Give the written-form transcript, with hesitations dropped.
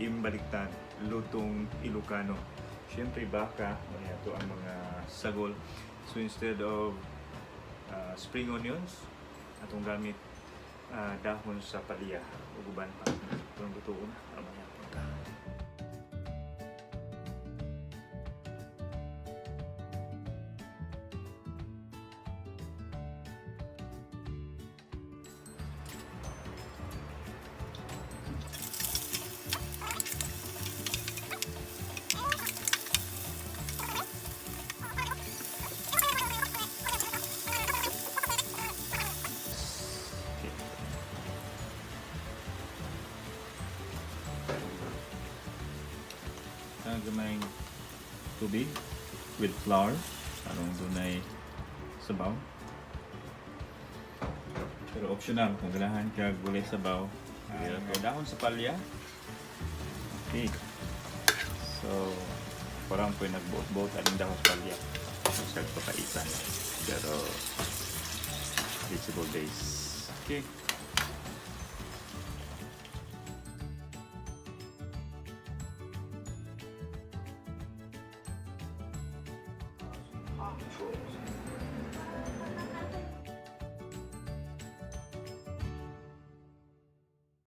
Team Baliktad, lutong Ilocano. Siyempre baka, may ato ang mga sagol. So instead of spring onions, atong gamit dahon sa palya ug uban pa. Itong lutuon na, amaya punta. Okay. Ang gamayng tubig with flour aron dunay sabaw. Pero optional kung ganahan ka gulay sabaw. Pero dahon sa palya. Okay. So, parang po nagbuot-buot aning dahon sa palya. Sa papaitan. Pero vegetable base. Okay.